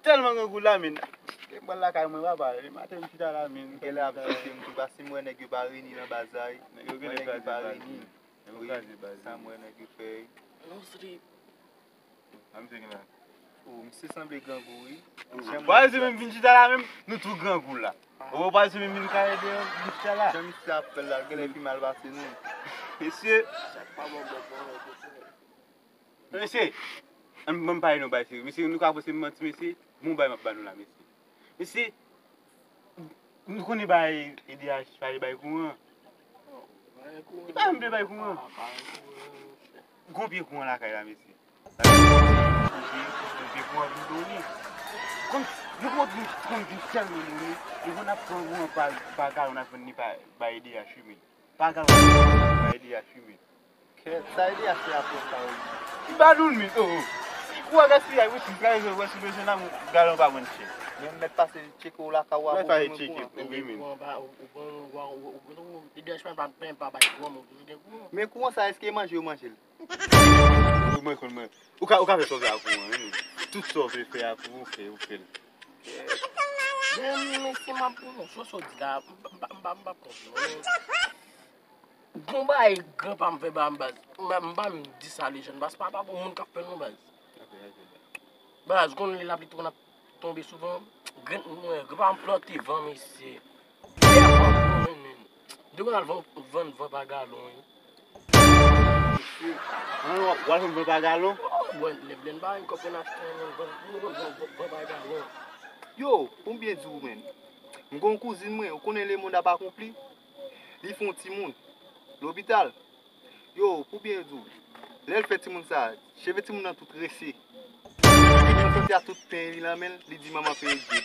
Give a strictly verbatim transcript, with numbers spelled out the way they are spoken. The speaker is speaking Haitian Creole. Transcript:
Tèlman grangou la, men. Gen pral lakay mwen, papa. Lè maten, m chita la, men. Gen lè ap soti, m tou pa, si m wè nèg yo pa reyini nan bazay. Nèg yo gen lè pa reyini. Wi, sa m wè nèg yo fè. Non, sri. A, misye gen la. Oh, misye sanble grangou, wi. Pral se menm vin chita la, menm, nou tou grangou la. Ou pral se menm vin kare deyò, vin chita la. Jan misye ap fè l la, gen lè pi mal pase nou. Mesye. Mesye, ann ban m pale nou bay serye. Mesye, nou ka panse m manti, mesye. Bon bay m ap ba nou la, mesye. Mesye, nou konnen bay E D H, pale bay kouran. Li pa janm vle bay kouran. Gon pye kouran lakay la, mesye. Gon pye kouran vin done. Konn, nou konn vin, konn vin tèlman done. Nou konn ap pran kouran pa, pa galon, n ap vann li pa, bay E D H, wi, men. Pa galon, bay E D H, wi, men. Kèt, sa E D H fè apre sa, wi. Li ba nou l, men, oh, oh. Kou a gaspiyay, wi, si gaye wè sou bezwen la, galon pa vann chè. Men m mèt pase tcheke w lakay ou a pou mwen tcheke, wi, men. Kouran ba, ou, ou, ou, ou, ou, E D H pa, pa, pa, pa bay kouran, men ou toujou gen kouran. Men kouran sa, èske manje yo manje l? Mwen konn mwen. Ou ka, ou ka fè sa w vle ak kouran, wi, men. Tout sa w vle fè ak kouran, ou fè, ou fè l. Men, men si m ap pran yon sòs di la, m pa, m pa, m pa, m pa konprann. Gon bagay granpa m fè ba m baz. M pa, m pa menm di sa lejann baz. Pa, pa bon moun k ap fè l non baz. Baz, konn lè lapli tonbe ap tonbe souvan. Granpa m plante van, mesye. Te konn al vann, vann van pa galon, wi. Mesye, w al vann van pa galon? Mwen, lè m pa gen kòb pou n achte anyen, vann, vann, vann, vann, vann pa galon. Yo, pou m byen di w, men. M gen yon kouzin mwen, ou konnen lemonn ap akonpli? Li fè yon timoun. Lopital. Yo, pou byen di w, lè l fè timoun sa, cheve timoun nan tou trese. Li soti a tout pen li nan men l, li di manman peye djèb.